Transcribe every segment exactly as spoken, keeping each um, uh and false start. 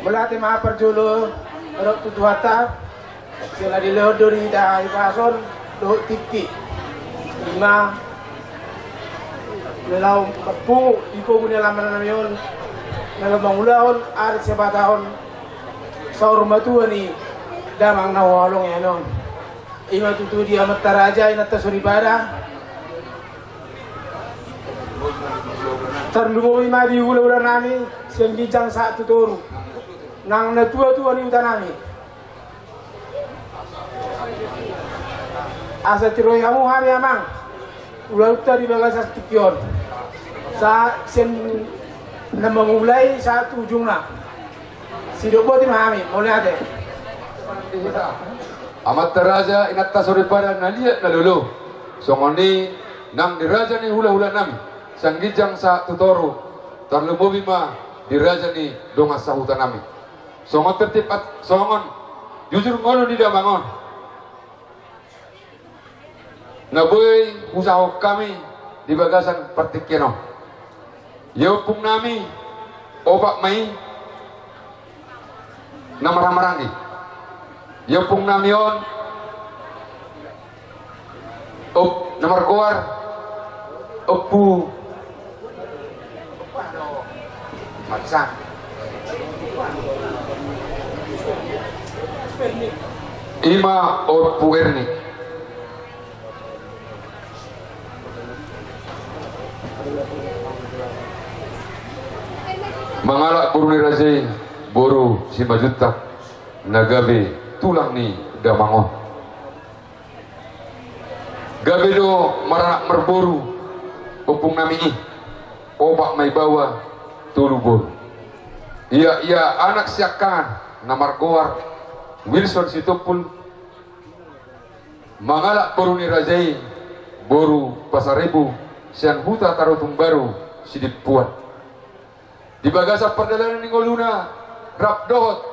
Mauliate ma parjolo, ro tu Tuhanta. Sela dilehon do di hita ipas on dohot tingki. Ima na laho mampungu di pogu ni alaman nami on, na laho mangulahon adat Sabata on, saur matua ni damang na huhaholongi hami on. Ima tutu di amanta raja, inanta soripada. Tarlumobi ma di hulahula nami sian ginjang sahat tu toru, nang natuatua ni huta nami. Asa tiroi hamu hami amang ulaonta di bagasan tingki on, sa sian na mangulai sahat tu ujungna. Sidok boti ma hami, mauliate. Amanta raja, inanta soripada na liat na lolo, songon i nang di raja ni hulahula nami sian ginjang sahat tu toru, tarlumobi ma di raja ni dongan sahuta nami. Songon tertib at-, songon jujur ngolu ni damang on na boi husahahon hami di bagasan partingkian on. Ia ompung nami opat ma i na marhahamaranggi. Ia ompung nami on op-, na margoar Ompu Maksa. Ima Ompu Erni. Mangalap boru ni raja i, boru Simanjuntak, na gabe tulang ni damang on. Gabe do maranak marboru ompung nami i, opat ma i baoa, tolu boru. Ia, ia anak siangkangan na margoar Wilson Sitompul, mangalap boru ni raja i, boru Pasaribu, sian huta Tarutung Baru, Sidimpuan. Di bagasan pardalanan ni ngoluna rap dohot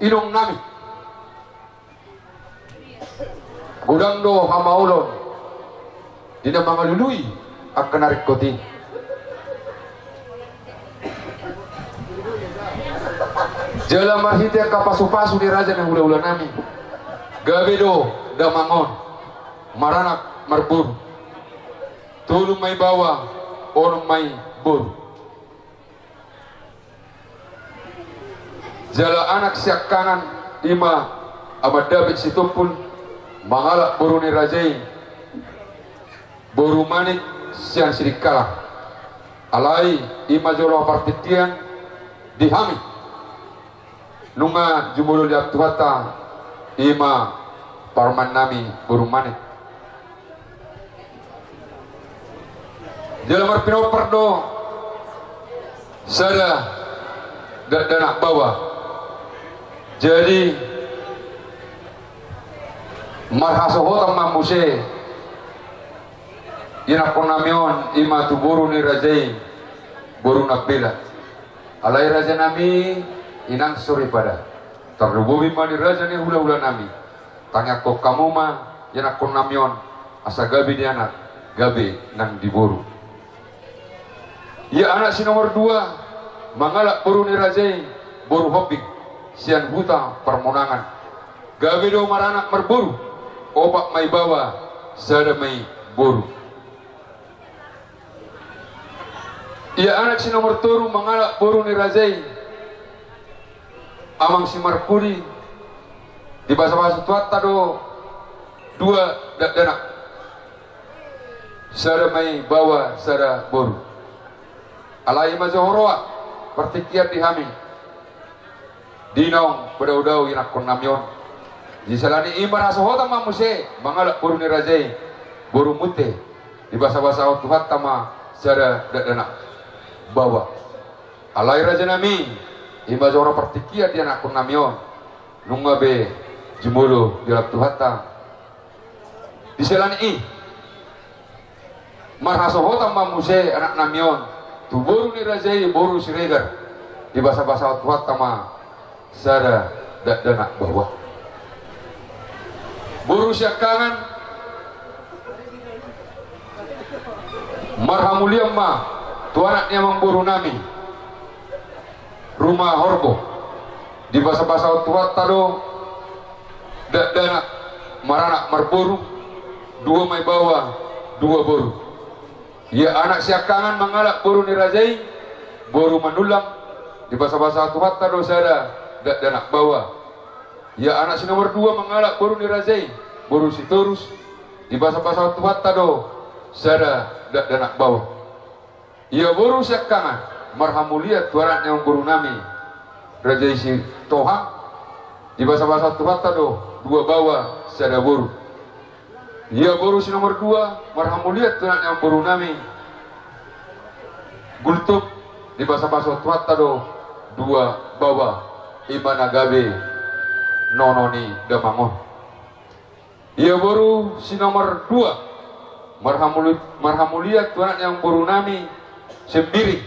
inong nami, godang do hamaolon di na mangalului angka na ringkot i. Jala marhite angka pasupasu ni raja ni hulahula nami, gabe do damang on maranak marboru. Tolu ma i baoa, onom ma i boru. Jala anak siangkangan, ima Amang David Sitompul, mangalap boru ni raja i, boru Manik sian Sidikalang. Alai ima jolo partingkian di hami. Nunga jumolo di Tuhanta, ima parumaen nami boru Manik. Jala marpinompar do sada dakdanak baoa. Jadi marhasohotan ma muse ianakkon nami on, ima tu boru ni raja i, boru Nambela. Alai raja nami, inang soripada, tarlumobi ma di raja ni hulahula nami. Tangiangkon hamu ma ianakkon nami on, asa gabe di anak, gabe nang di boru. Ia anak si nomor dua, mangalap boru ni raja i, boru Hombing, sian huta Parmonangan. Gabe do maranak marboru, opat ma i baoa, sada ma i boru. Ia anak si nomor tolu, mangalap boru ni raja i, Amang Simarpudi. Dibasabasa Tuhanta do dua dakdanak, sada ma i baoa, sada boru. Alai ima jo huroha partingkian di hami. Di naung padaodao ianakkon nami on. Di siala ni i marhasohotan ma muse mangalap boru ni raja i, boru Munte. Dibasabasahon Tuhanta ma sada dakdanak baoa. Alai raja nami, ima jo huroha partingkian di ianakkon nami on. Nunga be jumolo dilehon Tuhanta. Di siala ni i marhasohotan ma muse anak nami on tu boru ni raja i, boru Siregar. Dibasabasahon Tuhanta ma sada dakdanak baoa. Boru siangkangan, marhamulian ma tu anak ni amangboru nami. Ruma Horbo. Dibasabasahon Tuhanta do dakdanak maranak marboru, dua ma i baoa, dua boru. Ia anak siangkangan mangalap boru ni raja i, boru Manullang, dibasabasahon Tuhanta do sada dakdanak baoa. Ia anak si nomor dua mangalap boru ni raja i, boru Sitorus, dibasabasahon Tuhanta do sada dakdanak baoa. Ia boru siangkangan marhamulian tu anak ni amangboru nami Raja i Sitohang, dibasabasahon Tuhanta do dua baoa sada boru. Ia boru si nomor dua marhamulian tu anak ni amangboru nami Gultom, dibasabasahon Tuhanta do dua baoa, i ma na gabe nono ni damang on. Ia boru si nomor dua marhamuli-, marhamulian tu anak ni amangboru nami Sembiring,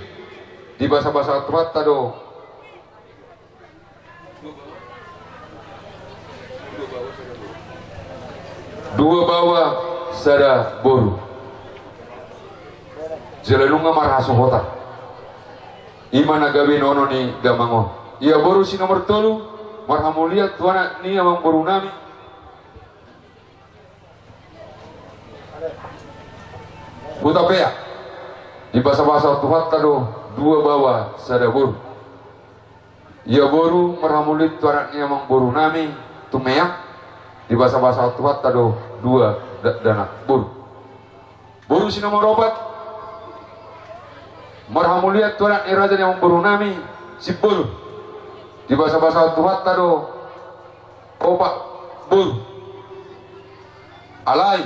dibasabasahon Tuhanta do dua baoa sada boru. Jala nunga marhasohotan, i ma na gabe nono ni damang on. Ia boru si nomor tolu marhamulian tu anak ni amangboru nami Hutapeak, dibasabasahon Tuhanta do dua baoa sada boru. Ia boru marhamulian tu anak ni amangboru nami Tumeak, dibasabasahon Tuhanta do dua dakdanak boru. Boru si nomor opat marhamulian tu anak ni raja ni amangboru nami Simbolon, dibasabasahon Tuhanta do opat boru. Alai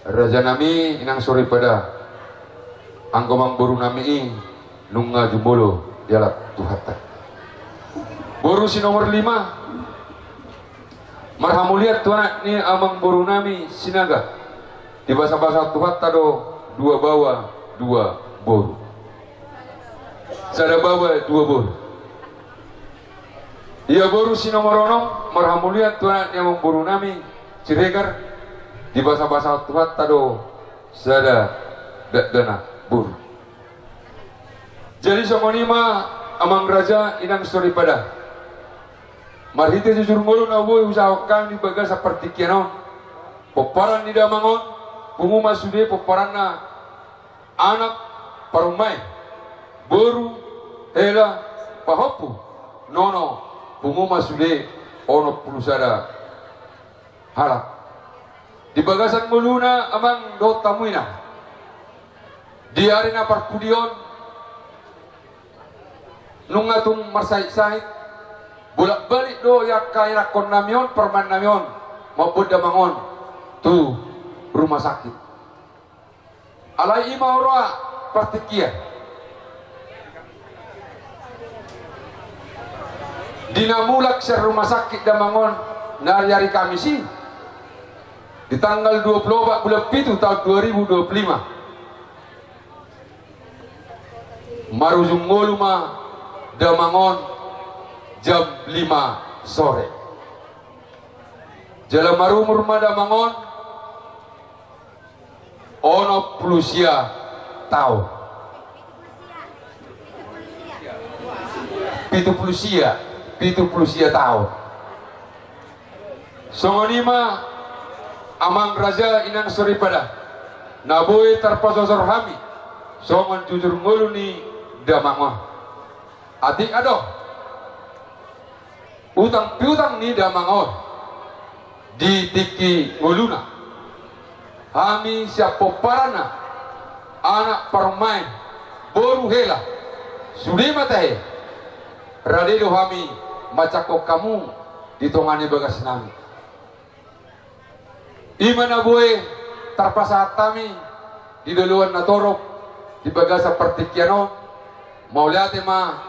raja nami inang soripada, anggo amangboru nami i nunga jumolo dialap Tuhanta. Boru si nomor lima marhamulian tu anak ni amangboru nami Sinaga, dibasabasahon Tuhanta do dua baoa dua boru. Sada baoa dua boru. Ia boru si nomor onom marhamulian tu anak ni amangboru nami Siregar, dibasabasahon Tuhanta do sada dakdanak boru. Jadi songon i ma amang raja inang soripada, marhite jujur ngolu na boi huusahahon hami di bagasan partingkian on, pomparan ni damang on, pungu ma sude pomparanna anak parumaen, boru, hela, pahompu, nono, pungu ma sude onom pulu sada halak. Di bagasan ngoluna amang dohot hamu inang, di ari na parpudi on nunga tung marsahit-sahit, bolak-balik do angka ianakkon nami on, parumaen nami on, mamboan damang on tu rumah sakit. Alai i ma huroha partingkian. Di na mulak sian rumah sakit damang on, na ari-ari Kamis i, di tanggal dua pulu opat bulan pitu taon dua ribu dua pulu lima, marujung ngolu ma damang on jam lima sore. Jala marumur ma damang on onom pulu sia taon. Pitu pulu sia, pitu pulu sia taon. Songon i ma amang raja inang soripada, na boi tarpasosor hami songon jujur ngolu ni damang on. Atik adong utang piutang ni damang on di tingki ngoluna, hami sian pomparanna, anak parumaen, boru, hela, sude ma tahe, rade do hami manjangkon hamu di tonga ni bagas nami. I ma na boi tarpasahat hami di loloan na torop di bagasan partingkian on. Mauliate ma,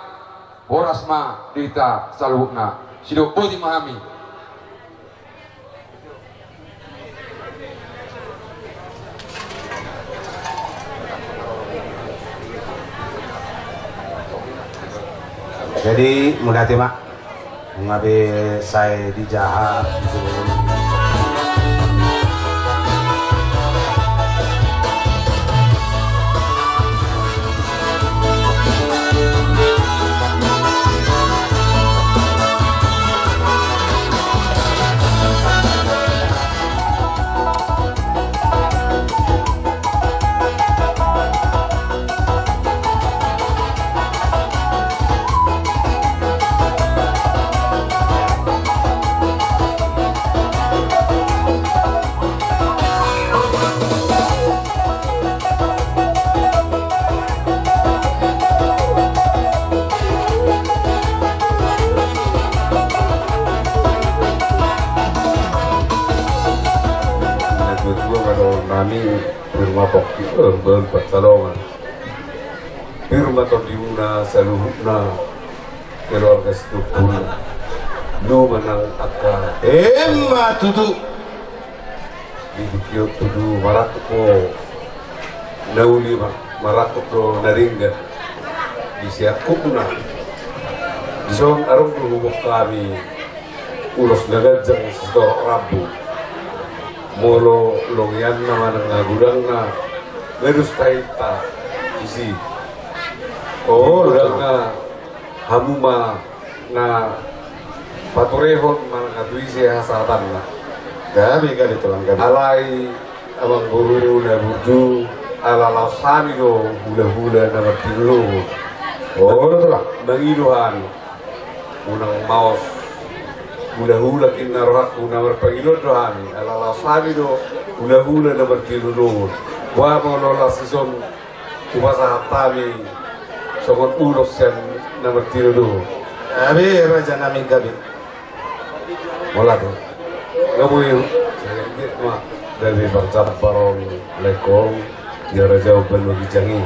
horas ma di hita saluhutna. Sidok boti ma hami. Jadi mauliate ma. Nunga be sae dijaha. Hami pir ma pongki, eh, baen pansalongan. Pir ma tondimuna saluhutna keluarga Sitompul. Nunga manang angka. Emma tutu. Di tingki on tutu marangkup do na uli, ma-, marangkup do na denggan. Di siangkupna. Dison adong do huboan hami ulos na ganjang sitorop rambu. Molo longeanna manang na godangna, nga dos tahinta disi. O, godangna hamu ma na paturehon manang na tu ise hasahatanna. Gabe, gabe tulang, gabe. Alai amangboru na burju, ala laos hami do hulahula na martinodohon. O, tulang. Mangido hami. Unang maos hulahula, ninna rohangku, na marpangidoan do hami, ala laos hami do hulahula na martinodohon. Boha molo las dison hupasahat hami songon ulos sian na martinodohon. Gabe, raja nami, gabe. Mauliate. Nga boi, sai anggiat ma gabe parjambar on, Lae, on di harajaon banua ginjang i.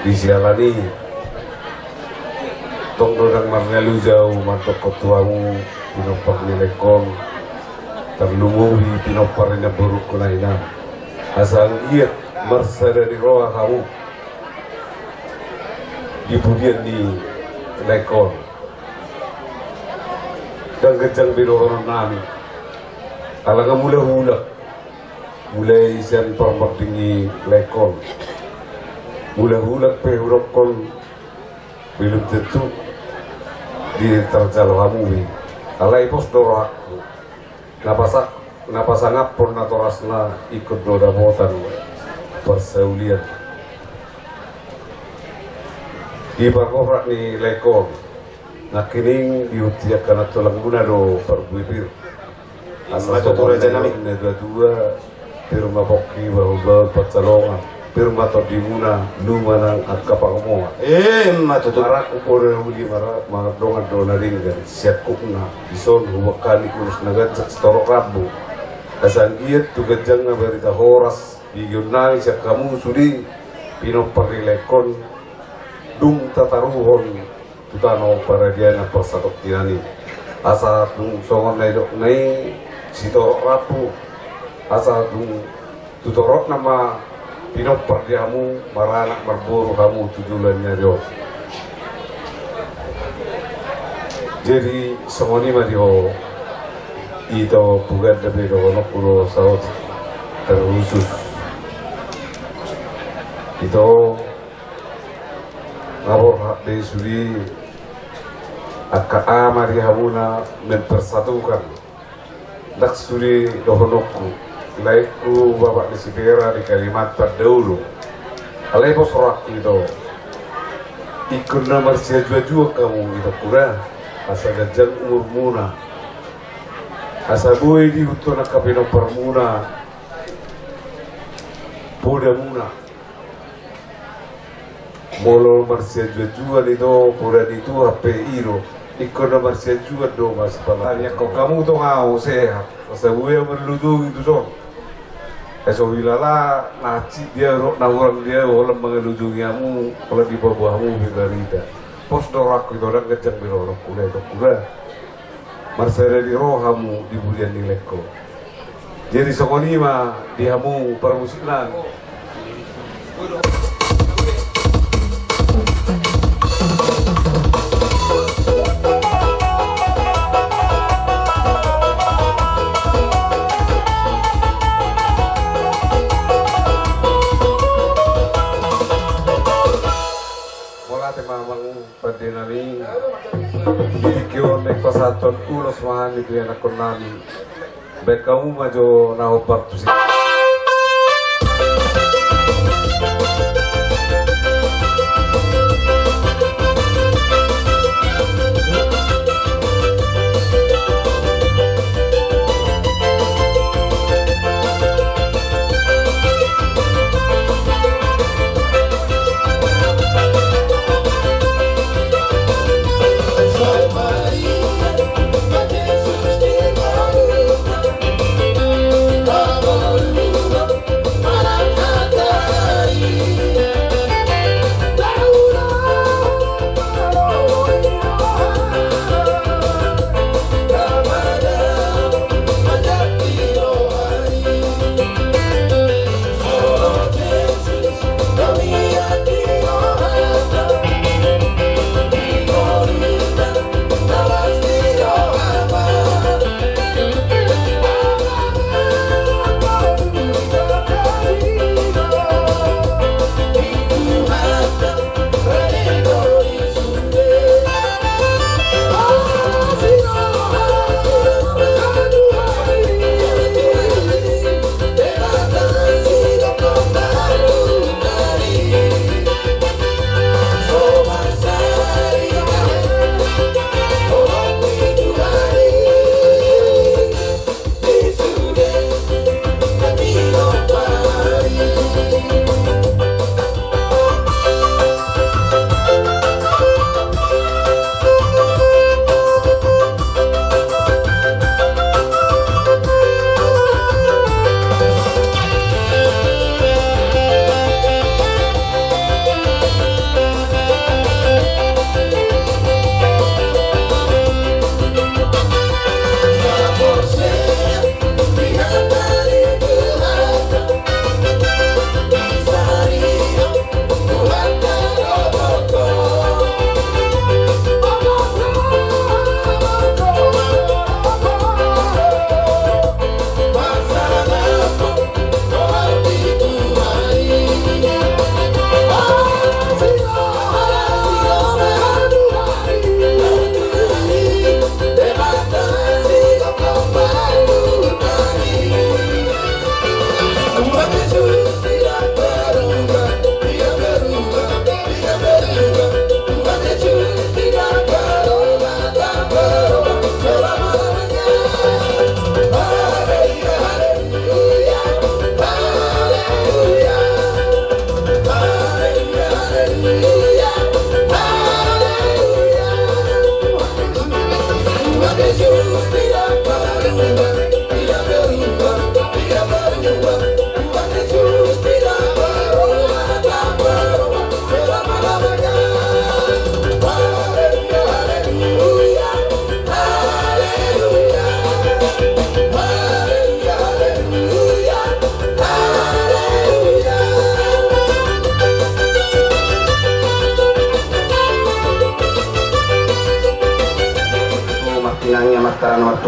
Di siala ni i, tong do ndang marnalui ahu mandokkon tu hamu pinompar ni Lae on, tarlumobi pinompar ni namborungku na inang. Asa anggiat marsada ni roha hamu di pudian ni Lae on. Ndang ganjang be dohonon nami. Ala nga mulak-mulak. Mulai sian parmarding ni Lae on. Mulak-mulak pe hudokkon, belum tentu ditarjalo hamu be. Alai pos do rohangku. Na pasa-, na pasangaphon natorasna ingkon do dapotan parsaulian. Di parborhat ni Lae on, nangkining dihuti angka nantulang muna do parbue pir. Asa ma tutu, raja nami. Na tua-tua, pir ma pongki bahu-bahu pansalongan. Pir ma tondimuna, nunga manang angka pangomoan. Emma tutu. Marangkup do na uli, mara-, mardongan do na denggan, siangkupna. Dison huboan hami ulos na ganjang sitorop rambu. Asa anggiat tu ganjangna barita horas diihuthon nami sian hamu sude pinompar ni Lae on, dung tataruhon tu tano paradianan parsatongkinan i. Asa tung songon na nidokna i, sitorop rambu. Asa tung tu toropna ma pinompar di hamu, maranak marboru hamu tu joloan ni ari on. Jadi songon i ma di ho, ito, pogada pe dohononku do saut terkhusus. Ito, nga borhat be sude angka ama di hamuna mempersatukan. Ndang sude dohononku, laengku bapak ni si Pera di Kalimantan dahulu. Alai pos rohangku, ito. Ingkon na marsianjuanjuan hamu, ito, kura. Asa ganjang umurmuna. Asa boi diihuthon angka pinomparmuna podamuna. Molo marsianjuanjuan, ito, poda ni Tuhan pe i do. Ingkon na marsianjuan do masipala. Tariakkon hamu tong ahu sehat. Asa boi ahu marlujungi tuson. Asa huilala na hansit di ahu dohot na hurang di ahu holan mangalujungi hamu, holan dipaboa hamu be barita. Pos do rohangku, ito, ndang ganjang be dohononku, ito, kura. Marsada ni roha hamu di pudian ni Lae on. Jadi songon i ma di hamu parmusik nami. Mauliate ma amang pande nami. Di tingki on naeng pasahathon ulos ma hami tu ianakhon nami. Baen hamu ma jo na hombar tusi.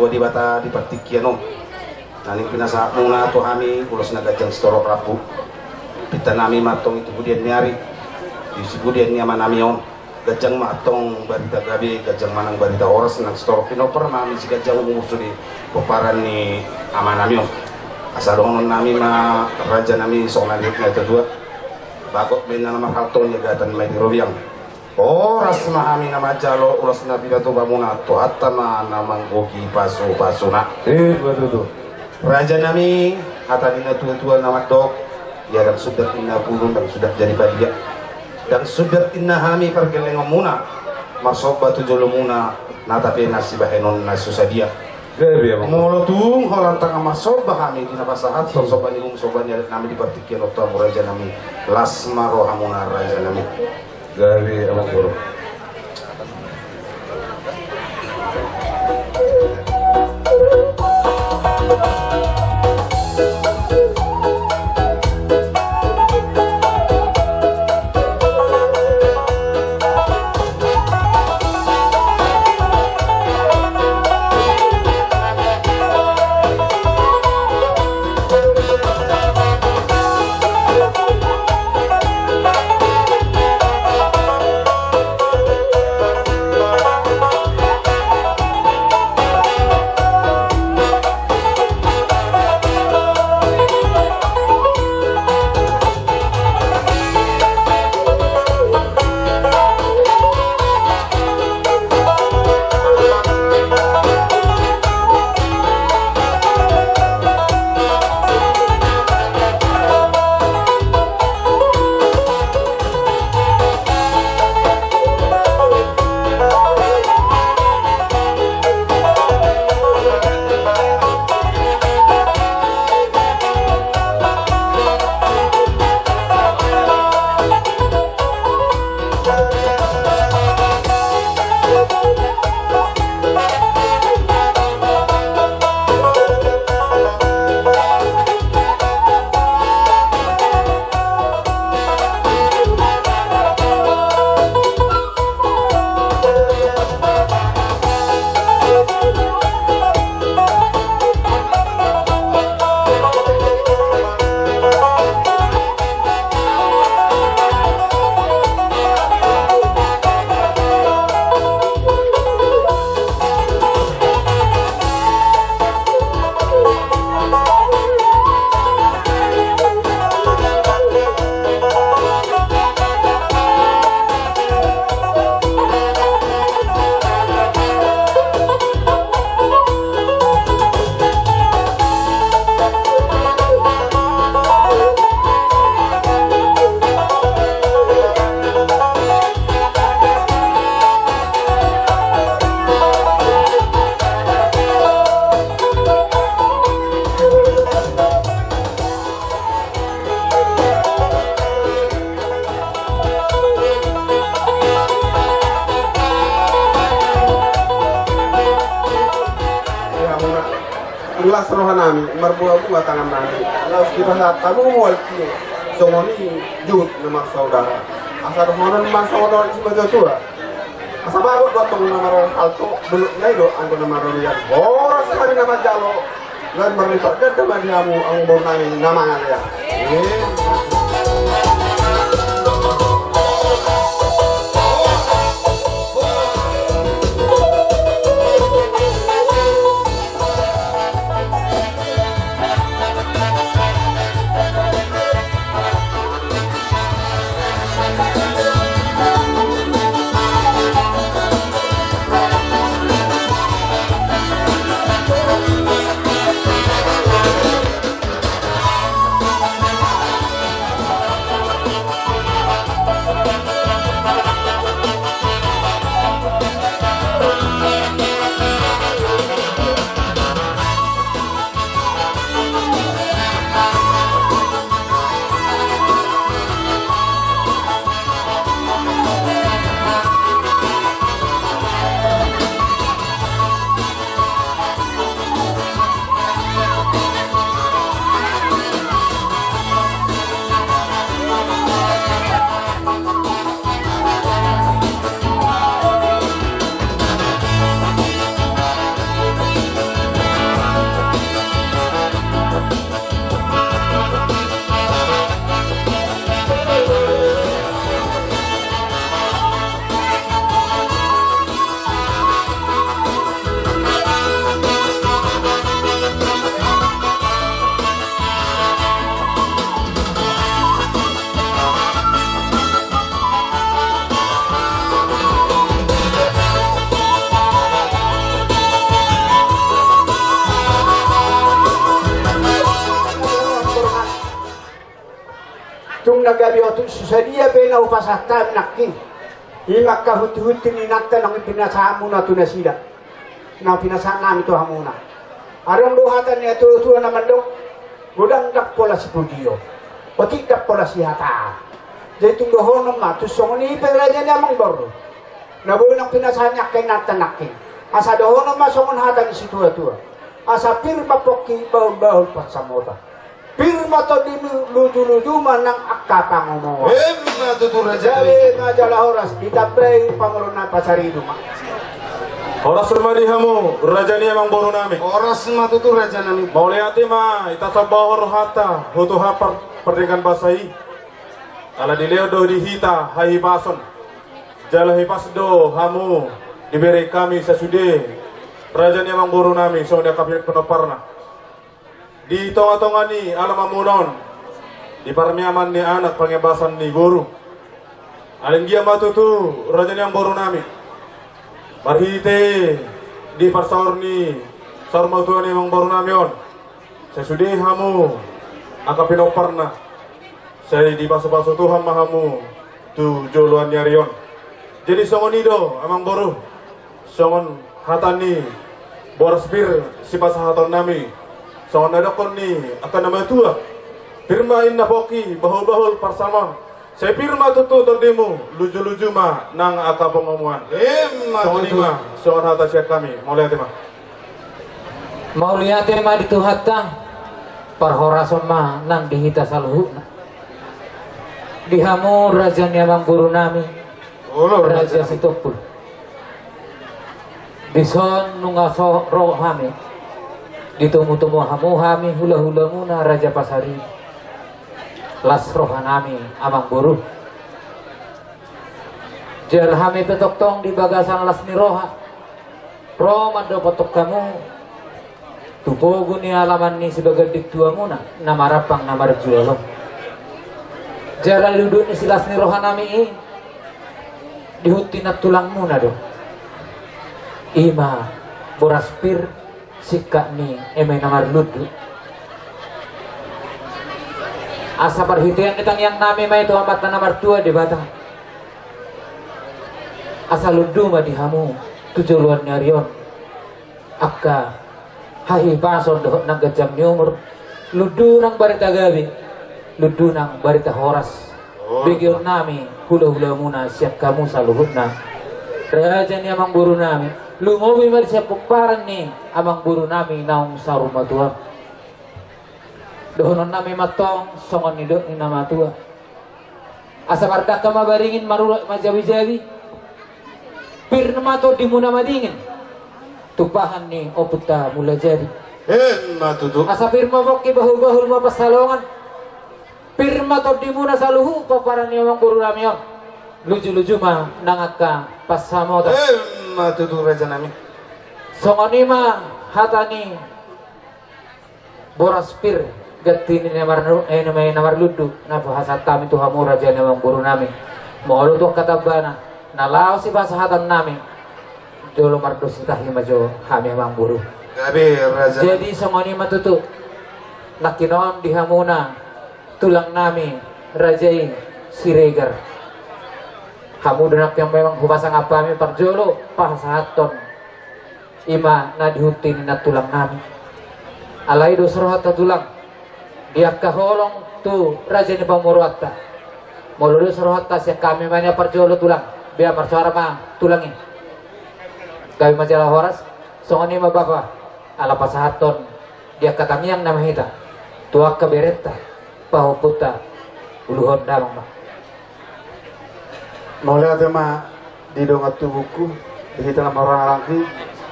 Debata di partingkian on. Na naeng pinasahatmuna tu hami ulos na ganjang sitorop rambu. Pintanami ma antong di sibudian ni ari, di sibudian ni amanami on. Ganjang ma antong barita gabe, ganjang ma nang barita horas, nang sitorop pinompar ma hami siganjang umur sude pomparan ni amanami on. Asa dohononnami ma rajanami songon na nidok ni natuatua: Bagot ma inna na marhalto, niagatan ma i di robean. Horas ma hami na manjalo, horas ma pinomparmuna, Tuhanta ma na manggohi pasupasuna. Eh, betul tu. Rajanami, hata ni natuatua na mandok: Ia ndang sundat inna bulung, ndang sundat jadi padia. Ndang sundat inna hami pargellengonmuna marsomba tu jolomuna, na tapena sibahenon na so sadia. Gabe, amang. Molo tung holan ndang marsomba hami di na pasahathon somba ni uhum, somba ni adatnami di partingkian on, tu hamu rajanami, las ma rohamuna rajanami. Gabe, amangboru. Las rohanami, marbuabua tangannami, laos dipasahat hamu mual tio songon i juhut na marsaudara. Asa dohonon ma songon on di natuatua: Asa bagot do antong na marhalto, bolon na i do anggo na marrobean. Horas hami na manjalo, laos marlipat ganda ma di hamu amangborunami na mangalea. Tung na gabe otik, so sadia pe na hupasahat hami nangkin, i ma angka hunti-hunti ni inanta naung pinasahatmuna tu nasida, na pinasahat nami tu hamuna. Adong do hata ni natua-tua na mandok, godang ndang pola sipujion, otik ndang pola sihataan. Jadi tung dohonon ma, tung songon i pe raja ni amangboru, na boi naung pinasahat ni angka inanta nangkin, asa dohonon ma songon hata ni situa-tua: Asa pir ma pongki, bahul-bahul pansamotan. Pir ma tondimi, luju-luju ma nang angka pangomoan. Emma tutu, raja. Gabe ma jala horas, ditambai pangurunan pasaribu ma. Horas ma di hamu, raja ni amangboru nami. Horas ma tutu, raja nami. Mauliate ma, hita somba rohanta, hutuha par-, pardenggan basa i. Ala dilehon do di hita hahipason. Jala hipas do hamu dibereng hami sasude, raja ni amangboru nami, songon i angka pinomparna. Di tonga-tonga ni alamanmuna on, di parmeaman ni anak, pangembasan ni boru. Alai anggiat ma tutu, raja ni amangboru nami, marhite di parsaor ni saur matua ni amangboru nami on, sasude hamu angka pinomparna, sai dipasu-pasu Tuhan ma hamu tu joloan ni ari on. Jadi songon i do, amangboru, songon hata ni boras pir sipasahaton nami, songon na didokkon ni angka na matua: Pir ma inna pongki, bahul-bahul pansamotan. Sai pir ma tutu tondimu, luju-luju ma nang angka pangomoan. Emma tutu. Songon i ma, songon hata sian hami. Mauliate ma. Mauliate ma di Tuhanta, parhorason ma nang di hita saluhutna. Di hamu raja ni amangboru nami, olo, raja, raja Sitompul. Dison nunga so ro hami, ditomu-tomu hamu hami hula-hulamuna, raja pasaribu. Las roha nami, amangboru. Jala hami pe tongtong di bagasan las ni roha, ro mandapothon hamu tu pogu ni alaman ni sibaganding tuamuna na marampang na marjual on. Jala di udut ni silas ni roha nami i, dihut ni tulangmuna do. I ma boras pir, singkat ni eme na marlundu. Asa parhitean ni tangiang nami ma i tu Amanta na martua Debata, asa lundu ma di hamu tu joloan ni ari on angka hahipason dohot nang ganjang ni umur, lundu nang barita gabe, lundu nang barita horas. Begeon nami hula-hulamuna sian hamu saluhutna, raja ni amangboru nami, lumobi ma di sian pomparan ni amangboru nami naung saur matua. Dohonon nami ma tong songon nidok ni na matua: Asa mardangka ma baringin, marurat ma jabi-jabi. Pir ma tondimuna madingin, tumpahan ni ompunta Mulajadi. Emma tutu. Asa pir ma pongki, bahul-bahul ma pansalongan. Pir ma tondimuna saluhut pomparan ni amangboru nami on, luju-luju ma nang angka pansamotan. Emma tutu, raja nami. Songon i ma hata ni boras pir, ganti ni na mar-, eh, na mar-, na marlundu na pasahat hami tu hamu, raja ni amangboru nami. Molo tu angka tambana na laho sipasahatan nami, jolo mardos tahi ma jo hami, amangboru. Gabe, raja. Jadi songon i ma tutu nangkin on di hamuna tulang nami, raja i Siregar. Hamu do nangkin memang hupasangap hami parjolo pasahathon i ma na dihut ni nantulang nami. Alai dos rohanta, tulang, di angka holong tu raja ni pamoruonta. Molo dos rohanta, sian hami ma nian parjolo, tulang. Bia marsoara ma, tulang, i. Gabe ma jala horas. Songon i ma, bapa, ala pasahathon di angka tangiang nama hita tu angka berenta pahompunta, uluhon damang ma. Mauliate ma di dongan tubungku, di hita na marhaha-haha i.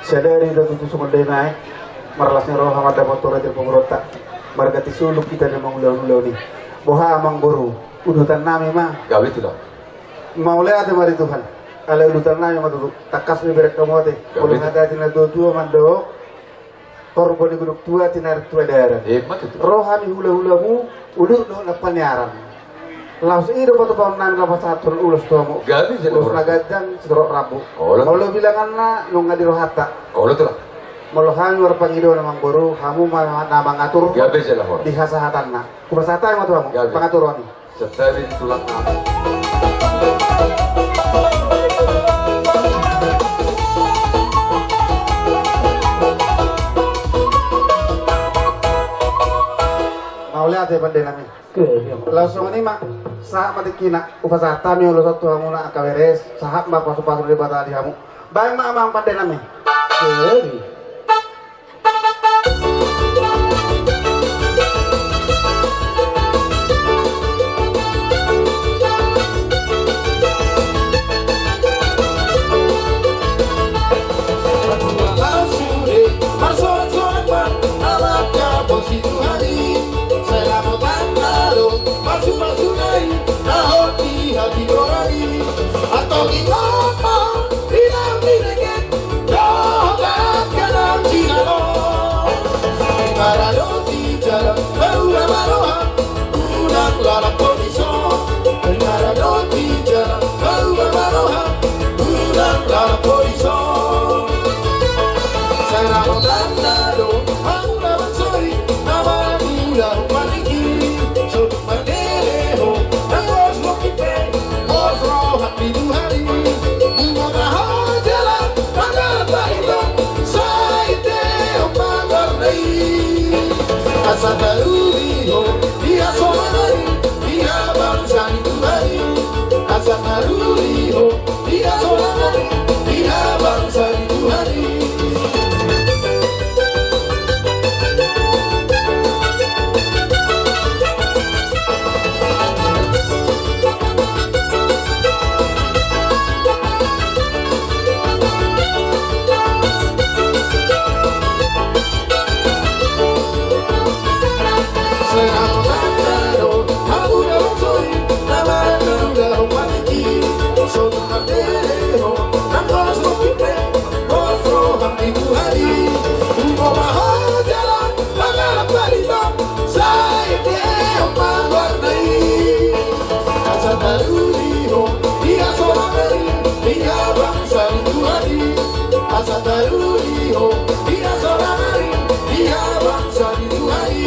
Sadari do tutu songon dainang i, marlas ni roha mandapothon raja ni pamoruonta, marganti solu hita na mangula-ula on i. Boha, amangboru, udutan nami ma. Gabe, tulang. Mauliate ma di Tuhan. Alai udutan nami ma tutu, tangkas ma ibereng hamu ate. Gabe. Molo hata ni natua-tua mandok, horbo ni godang tua, tinarik tua dalan. Emma tutu. Ro hami hula-hulamu, udut dohot na paniaran. Laos i do patupaon nami, laho pasahathon ulos tu hamu. Gabe jala horas. Ulos na ganjang sitorop rambu. Olo. Molo bilanganna nunga di rohanta. Olo, tulang. Molo hami marpangidoan, amangboru, hamu ma na mangatur. Gabe jala horas. Di hasahatanna. Hupasahat hami ma tu hamu. Gabe. Pangaturon i. Santabi di tulang nami. Mauliate pande nami. Laos songon i ma, sahat ma tingkina, hupasahat hami ulos on tu hamuna angka bere, sahat ma pasupasu ni Debata di hamu. Baen ma amang pande nami. Antong i ma inang ni dengke dohot angka na jinalo. Mangaradoti jala marula maroha, unang lalap ho dison. Mangaradoti jala marula maroha, unang lalap ho dison. Sai rahotanna do hamu na mansori, na manula maniki. So Pangele ho, nang pos loki pe, pos roham di Tuhan i. Bungo ma ho jala, mangala barita, sai teho ma goarna i. Asa taruli ho, di hasonangan i, di habangsa ni Tuhan i. Asa taruli ho, di hasonangan i, di habangsa ni Tuhan i. Asa taruli ho, di hasonangan i, di habangsa ni Tuhan i. Asa taruli ho, di hasonangan i, di habangsa ni Tuhan i.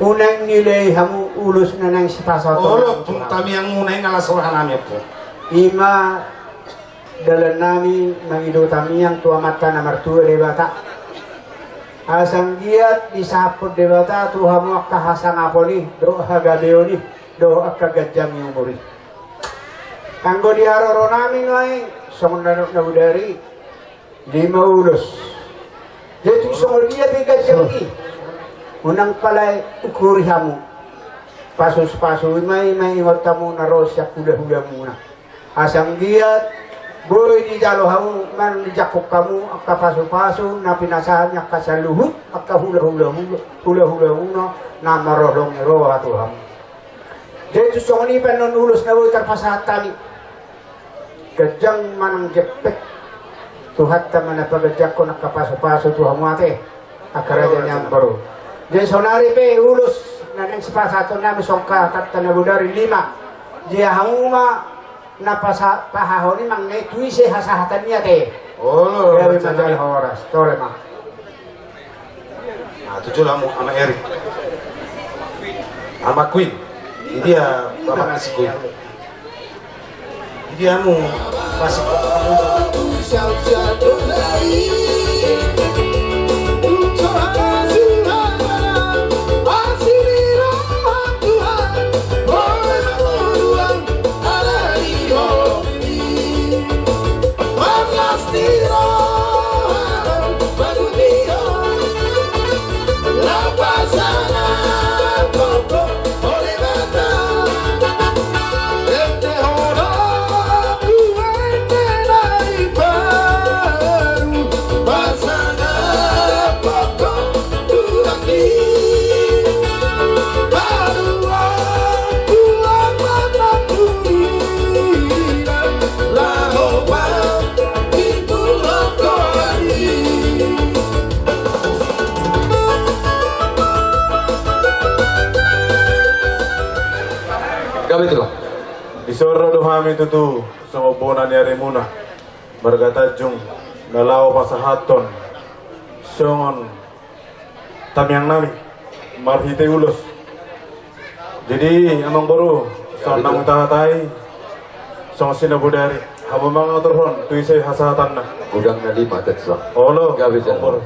Unang nilei hamu ulos na naeng sipasahaton. Olo, tung tamiang muna i na las roha nami, Ompu. Ima dalan nami mangido tamiang tu Amanta na martua Debata. Asa anggiat disahaphon Debata tu hamu angka hasangapon i, dohot hagabeon i, dohot angka ganjang ni umur i. Anggo di haroro nami nuaeng, songon na nidok na bodari, lima ulos. Jadi tung songon dia pe ganjang i, unang pala ukur hamu. Pasupasu i ma, i ma ingot hamu na ro sian hulahula muna. Asa anggiat boi dijalo hamu, manang dijangkon hamu angka pasupasu na pinasahat ni angka saluhut angka hulahula, hulahula muna na marholong ni roha tu hamu. Jadi tung songon i pe annon ulos na boi tarpasahat hami. Ganjang manang jempek, Tuhanta ma na paganjangkon angka pasupasu tu hamu ate, angka raja ni amangboru. Jadi saonari pe ulos na naeng sipasahaton nami songon hatanta na bodari lima. Jadi hamu ma na pasa-, pahaho ni manang na i tu ise hasahatan ni ate. Olo, gabe manjalo horas, tole ma. Ah, tu jolo hamu, Ama Erik. Ama Queen. Idia, Bapak Nasi Queen. Idia hamu, Nasi Queen. Gabe, Tulang. Dison ro do hami tutu songon bona ni arimuna, marga Tanjung, na laho pasahathon songon tangiang nami marhite ulos. Jadi, Amangboru, songon na hutahatai, songon sinabodari, hamu mangaturhon tu ise hasahatanna. Godang na lima, Tulang. Olo, Gabe, Amangboru.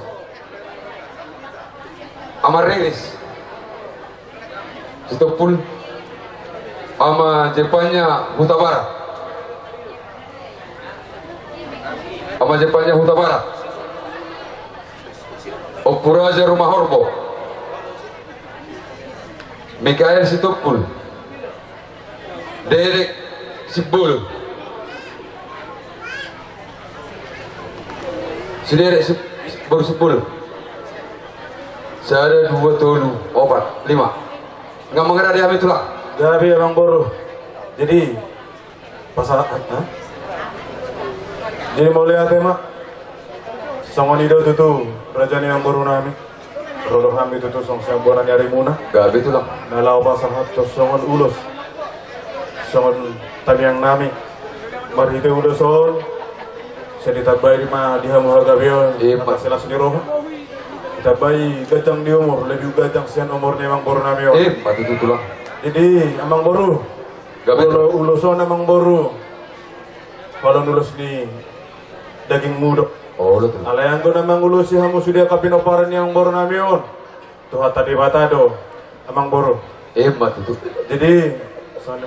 Amang Riris Sitompul, Ama Jepanya Hutabara. Ama Jepanya Hutabara. Ompu Raja Rumahorbo. Mikael Sitompul. Derek Sibul. Si Derek Sib-, Sibul, Sibul. Sada, dua, tolu, opat, lima. Nga mangarade hami, Tulang. Gabe, Amangboru. Jadi, Pasa-, ha? Jadi mauliate ma. Songon i do tutu raja ni amangboru nami. Ro do hami tutu songon sian bona ni arimuna. Gabe, Tulang. Na laho pasahathon songon ulos, songon tangiang nami. Marhite ulos on, sai ditambai ma di hamu hagabeon. Ima. Atas las ni roha. Ditambai ganjang di umur, lebih ganjang sian umur ni amangboru nami on. Ima tutu, Tulang. Jadi, Amangboru, Gabe, Tulang. Molo ulos on, Amangboru, holan ulos ni dagingmu do. Olo, Tulang. Alai anggo na mangulosi hamu sude angka pinomparan ni amangboru nami on, Tuhanta Debata do, Amangboru. Ima tutu. Jadi, songon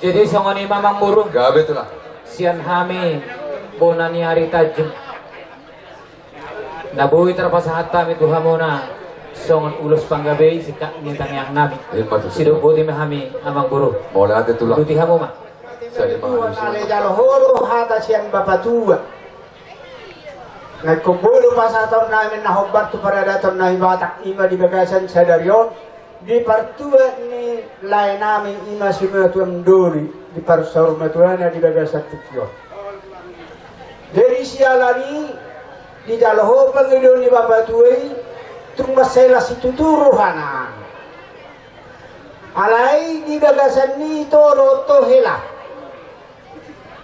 Jadi songon i ma, Amangboru. Gabe, Tulang. Sian hami bona ni ari Tanjung, na boi tarpasahat hami tu hamuna songon ulos panggabean singkat ni tangiang nami. Ima tutu. Sidok boti ma hami, Amangboru. Mauliate, Tulang. Tuti hamu ma. Sai ma. Tulang, ale jalo ho do hata sian bapatua. Na ingkon boi do pasahaton nami na hombar tu paradaton nami Batak, i ma di bagasan sadari on, di partua ni lae nami, i ma simatua ni doli, di parsaurmatuana di bagasan tingki on. Jadi siala ni i, dijalo ho pangidoan ni bapatua i, tung mansai las situtu rohana. Alai di bagasan i ito dohot ho hela.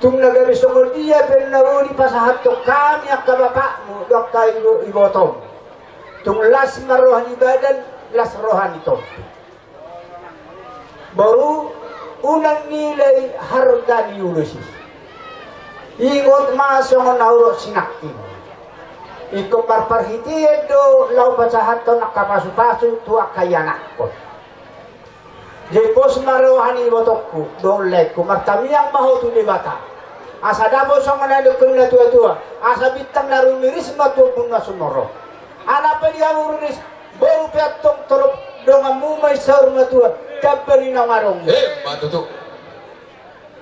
Tung na gabe songon dia pe na boi dipasahathon hami angka bapakmu dohot angka ibo-, ibotom. Tung las ma roha ni badan, las roha ni tondi. Boru, unang nilai harga ni ulos i. Ingot ma songon na hudok sinangkin. Ingkon marparhitean do laho pasahathon angka pasupasu tu angka ianakhon. Jadi pos ma roha ni ibotongku dohot laengku, martangiang ma ho tu Debata. Asa dapot songon na nidok ni natuatua, asa bintang na rumiris ma tu ombun na sumorop. Anak pe di hamu riris, boru pe antong torop, donganmu ma i saur matua, tamba ni na adong. Ima tutu.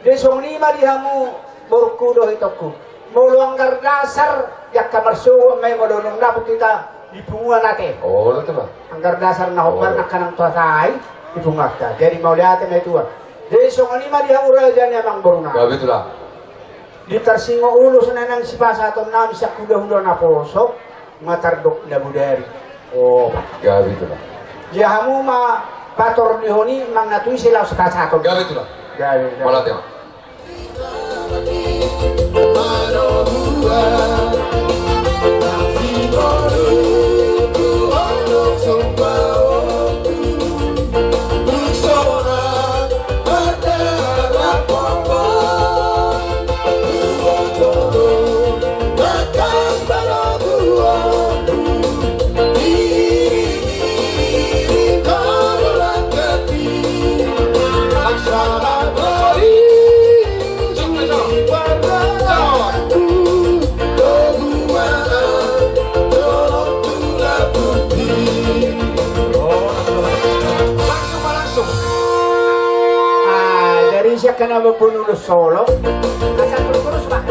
Jadi songon i ma di hamu borungku dohot itongku. Molo anggar dasar, angka marsogot ma i, molo dung dapot hita di punguan ate. Olo, Tulang. Anggar dasar na hombar, olo, nangkaning tu hata i di punguanta. Jadi mauliate ma i, Tulang. Jadi songon i ma di hamu raja ni amangboruna. Gabe, Tulang. Di tarsingot ulos na naeng sipasahaton nami sian hulahula naposo, nunga tardok na bodari. O, gabe, Tulang. Jadi hamu ma pator di honi manang na tu ise laos pasahaton. Gabe, Tulang. Gabe, gabe. Mauliate ma. Langsung, langsung. Ah, dari siak kana bapun ulus solo. Asal terus, Pak.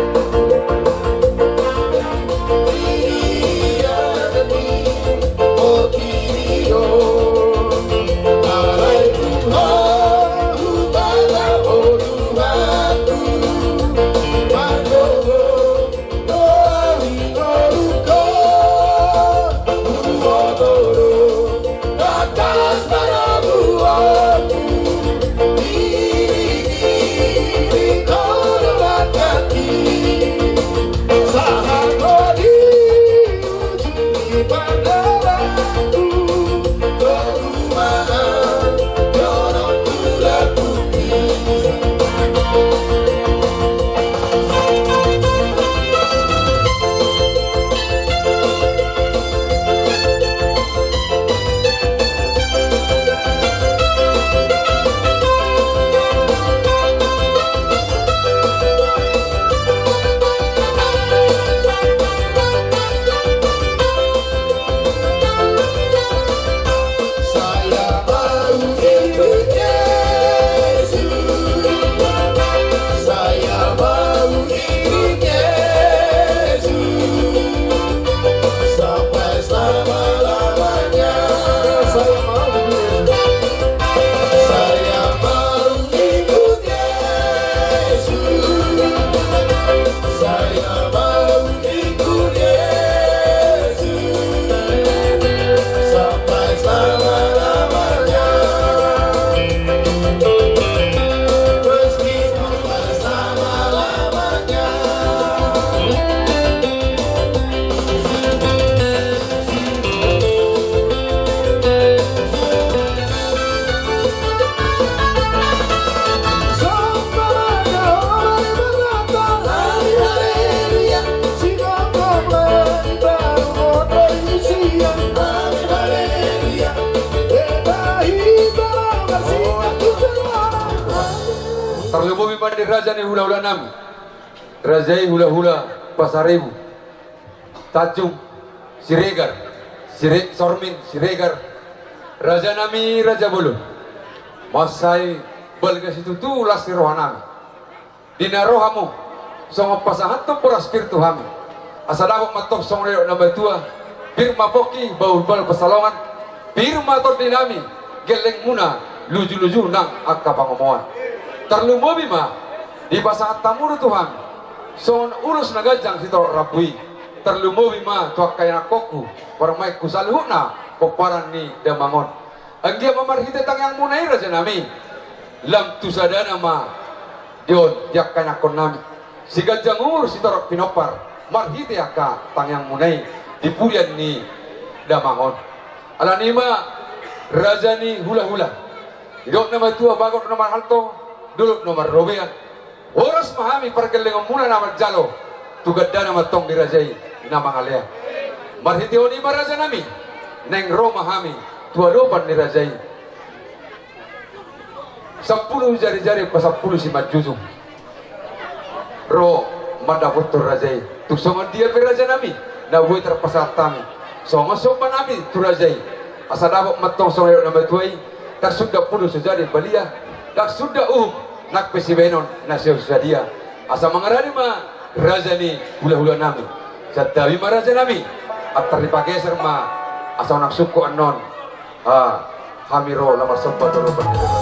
Tarlumobi ma di raja ni hulahula nami, raja i hulahula Pasaribu. Tanjung Siregar, Sire-, Sormin Siregar, raja nami, raja bolon. Mansai balga situtu las ni roha nami. Di na ro hamu, songon pasahathon boras pir tu hami. Asa dapot ma antong songon nidok na matua, pir ma pongki, bahulbahul pansalongan, pir ma tondi nami, gellengmuna, lujuluju nang angka pangomoan. Tarlumobi ma, dipasahat hamu do tu hami songon ulos na ganjang sitorop rambu i. Tarlumobi ma tu angka ianakhonhu, parumaenhu saluhutna pomparan ni damang on. Anggiat ma marhite tangiangmuna i, raja nami, lam tu sadana ma di on di angka ianakhon nami, siganjang umur sitorop pinompar, marhite angka tangiangmuna i di purian ni damang on. Alani i ma, raja ni hulahula, didok na matua, bagot na marhalto, dolok na marrobean. Horas ma hami pargellengonmuna na manjalo, tu gandana ma antong di raja i na mangalean. Marhite on i ma, raja nami, naeng ro ma hami tu adopan ni raja i. Sampulu jarijari pasampulu simanjujung. Ro mandapothon raja i. Tung songon dia pe, raja nami, na boi tarpasahat hami, songon somba nami tu raja i, asa dapot ma antong songon nidok na matua i: Ndang suda pudun so jadi balia, ndang suda uhum nang pe sibahenon na so sadia. Asa mangarade ma, raja ni hulahula nami. Santabi ma, raja nami, antar dipageser ma, asa unang sungkun annon. Ah, hami ro laho marsomba tu adopan ni raja.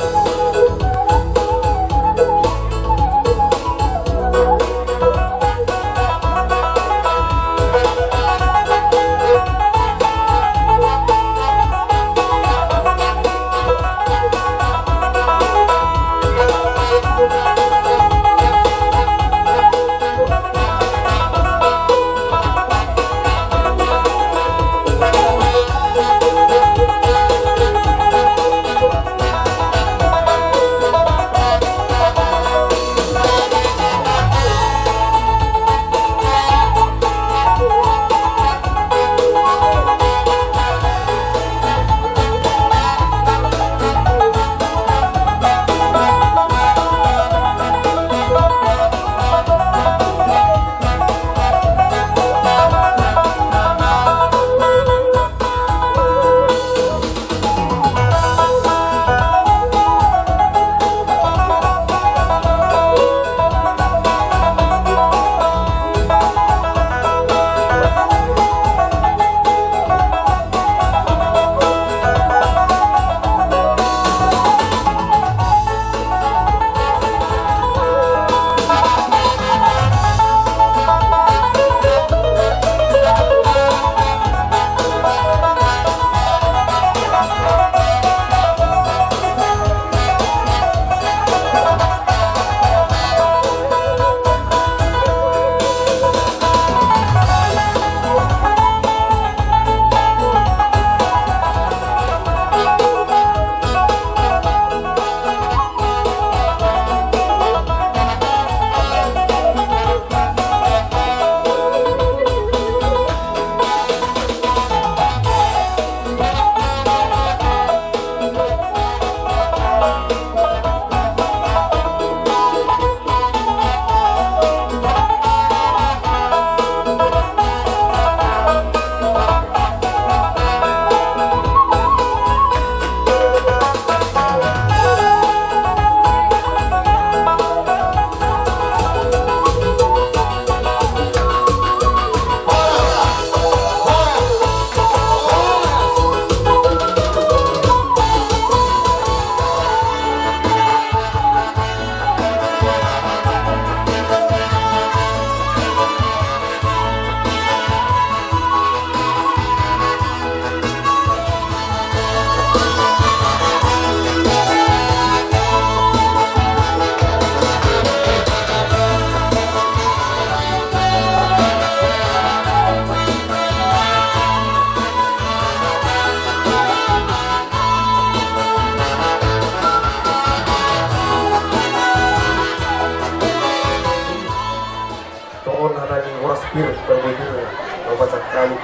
Hata ni horas pir, parbue pir, na hupasahat hami.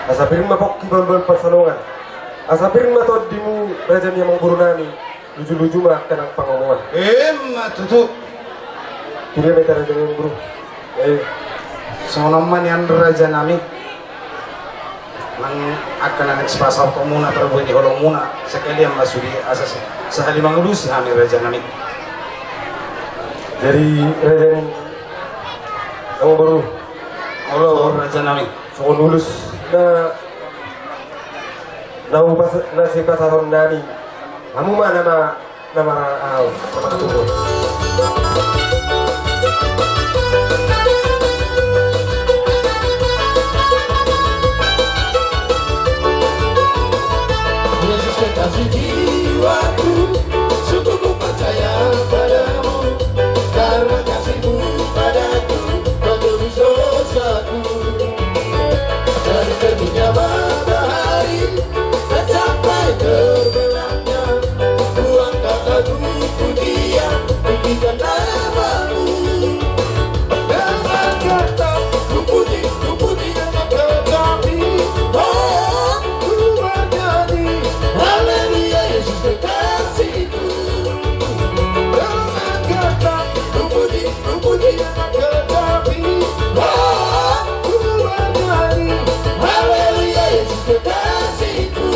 Asa pir ma pongki bahulbahul pansalongan. Asa pir ma tondimu raja ni amangboru nami. Lujuluju ma angka nang pangomoan. Emma tutu. Tudia ma hita raja ni amangboru. Eh. Songon on ma nian raja nami. Nang angka na naeng sipasahatonmuna parbue ni holongmuna, sekalian ma sude asa sahali mangudusi hami raja nami. Jadi raja ni amangboru. Olo raja nami. Songon ulos na na hupas na sipasahaton nami. Hamu ma nama Na marau. Yesus kekasih jiwaku, sungguh ku percaya padamu, karena kasihmu padaku, kau tebus dosaku. Dari terbitnya matahari, tercapai terbenamnya, ku angkat lagu pujian, tinggikan namamu. Dengan kata ku puji, ku puji dengan kecapi, oh, ku bernyanyi, haleluya, Yesus kekasihku. Dengan kata ku puji, ku puji dengan kecapi, oh, ku bernyanyi, haleluya, Yesus kekasihku.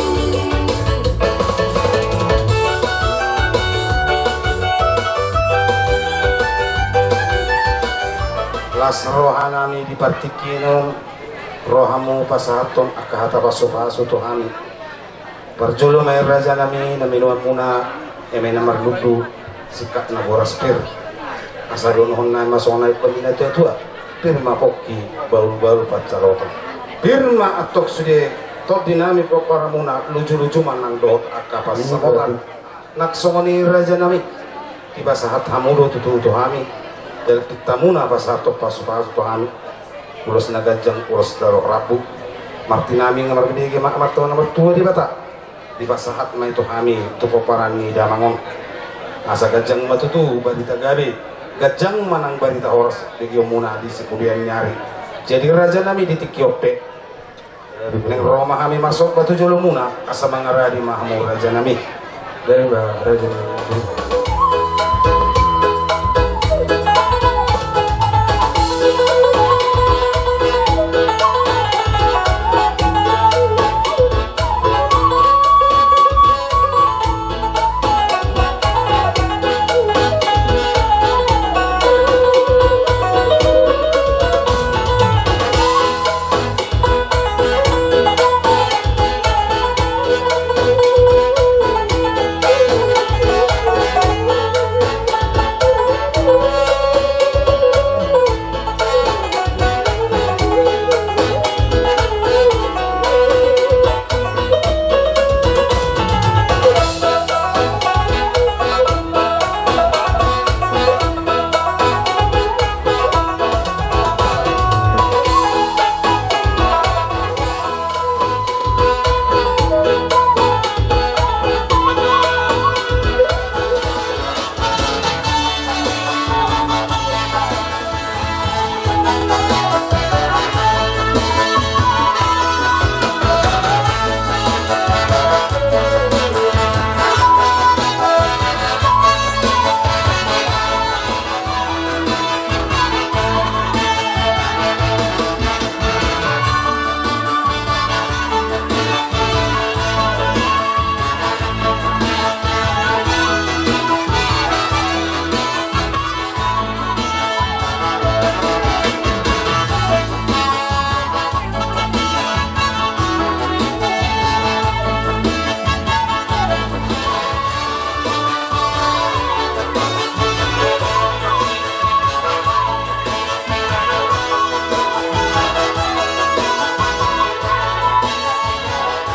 Las roha nami di partingkian on, rohamu pasahathon angka hata pasupasu tu hami. Parjolo ma i raja nami na minuan muna, eme na marlundu, singkat na boras pir. Asa dohonon nami ma songon na nidok ni natuatua, pir ma pongki bahulbahul pansalongan. Pir ma antong sude tondi nami pomparanmuna, lujuluju ma nang dohot angka pansamotan. Nang songon i raja nami, dipasahat hamu do tutu tu hami, dalpintamuna pasahathon pasupasu tu hami. Ulos na ganjang, ulos na rambu. Martinangi nunga marbege ma martua na martua Debata. Dipasahat ma i tu hami tu pomparan ni damang on. Asa ganjang ma tutu barita gabe, ganjang ma nang barita horas begeonmuna di sipudian ni ari. Jadi raja nami di tingki on pe, naeng ro ma hami marsomba tu jolomuna, asa mangaradi ma hamu raja nami. Dai ma raja nami.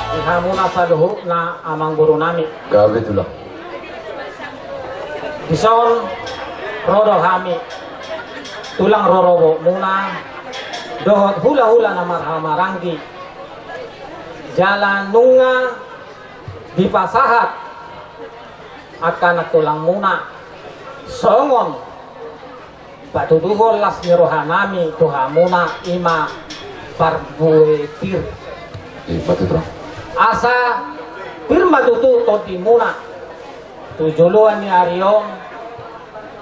Di hamuna saluhutna amangboru nami. Gabe tulang. Dison ro do hami tulang rorobotmuna dohot hulahula na marhahamaranggi. Jala nunga dipasahat angka nantulangmuna songon Patuduhon las ni rohanami tu hamuna i ma parbue pir. Asa pir ma tutu tondimuna tu joloan ni ari on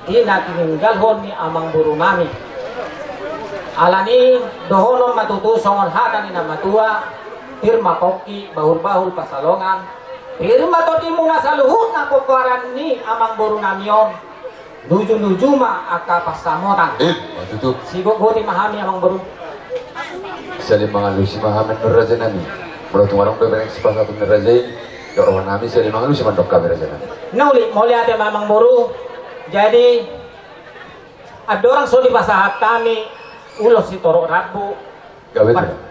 di na tininggalhon ni amangborunami. Alani dohonon ma tutu songon hata ni na matua: Pir ma pongki, bahulbahul pansalongan. Pir ma tondimuna saluhutna pomparan ni amangborunami on. Nujunuju ma angka pansamotan. Ima tutu. Sigotgoti ma hami amangboru. Sali mangalusi ma hami rajanami. Molo tung adong dope na sipasahat ni raja i, dohononnami sali mangalusi mandok hami rajanami. Na uli, mauliate ma amangboru. Jadi andorang so dipasahat hami ulos sitorop rambu,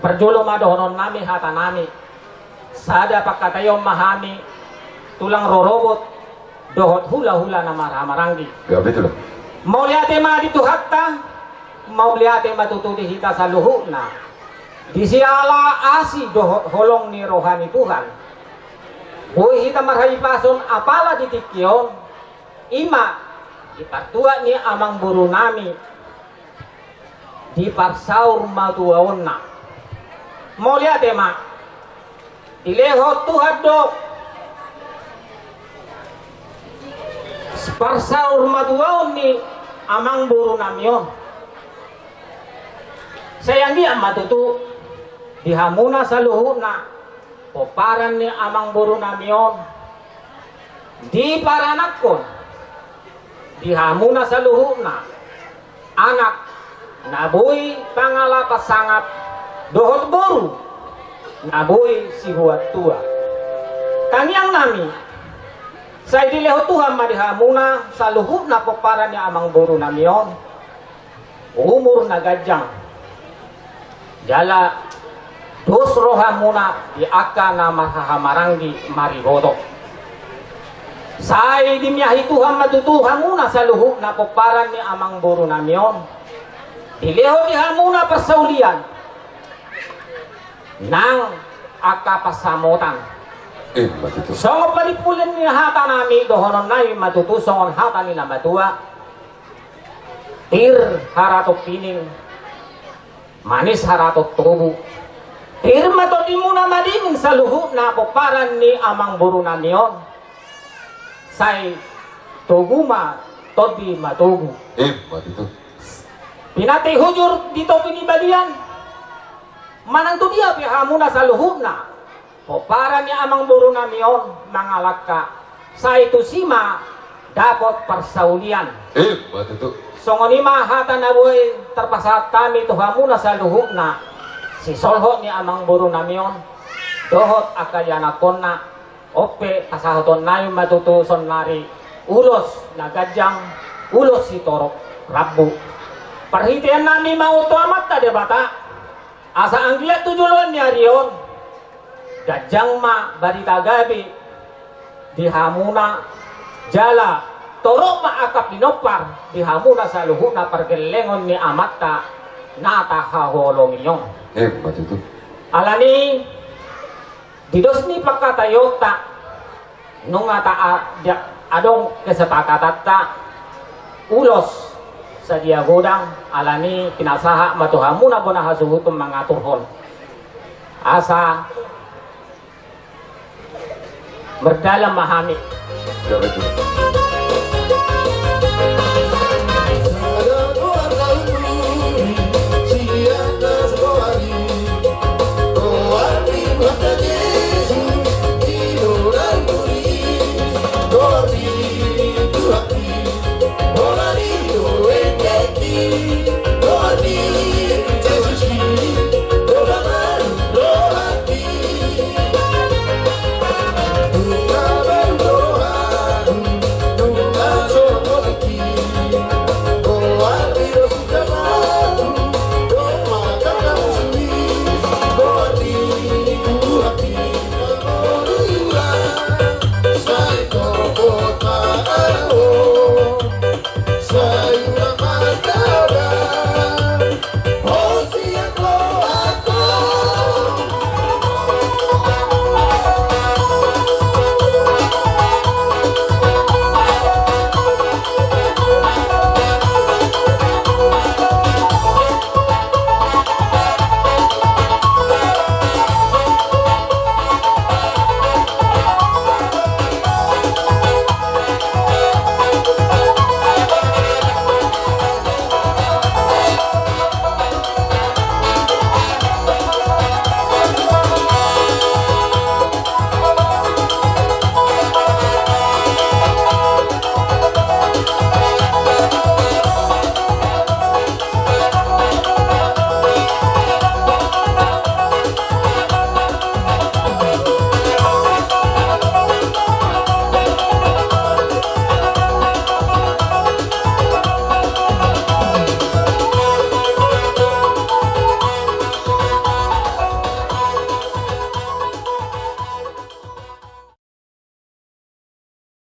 parjolo ma dohononnami hatanami. Sada pangkataion ma hami, tulang rorobot dohot hulahula na marhahamaranggi. Mauliate ma di Tuhanta, mauliate ma tutu di hita saluhutna. Di siala asi dohot holong ni roha ni Tuhan, boi hita marhahipason apala di tingki on, ima di partuat ni amangborunami di parsaurmatuaonna. Mauliate ma. Dilehon Tuhan do parsaurmatuaon ni amangborunami on. Sai anggiat ma tutu di hamuna saluhutna pomparan ni amangborunami on diparanakhon di hamuna saluhutna anak na boi pangalapan sangap dohot boru na boi sihuan tua. Tangiangnami, sai dilehon Tuhan ma di hamuna saluhutna pomparan ni amangborunami on umur na ganjang, jala dos rohamuna di angka na marhahamaranggi mariboto. Sai dimiahi Tuhan ma tutu hamuna saluhutna pomparan ni amangborunami on, dilehon di hamuna parsaulian nang angka pansamotan. Ima tutu. Songon panimpuli ni hatanami, dohononnami ma tutu songon hata ni na matua: Pir haraton pining, manis haraton tobu. Pir ma tondimuna madingin saluhutna pomparan ni amangborunami on. Sai togu ma tondi matogu. Ima tutu. Pinantik hujur di topi ni balian. Manang tu dia pe hamuna saluhutna pomparan ni amangborunami on mangalangka, sai tusi ma dapot parsaulian. Ima tutu. Songon i ma hata na boi tarpasahat hami tu hamuna saluhutna sisolhot ni amangborunami on dohot angka ianakhonna. On pe pasahatonnami ma tutu saonari ulos na ganjang, ulos sitorop rambu. Parhiteannami ma on tu Amanta Debata, asa anggiat tu joloan ni ari on ganjang ma barita gabe di hamuna, jala torop ma angka pinompar di hamuna saluhutna pargellengon ni Amanta na tahaholongi on. Ima tutu. Alani i, di dos ni pangkataionta, nunga ta a-, dia-, adong kesepakatanta ulos sadia godang. Alani i pinasahat ma tu hamuna bona hasuhuton mangaturhon. Asa mardalan ma hami.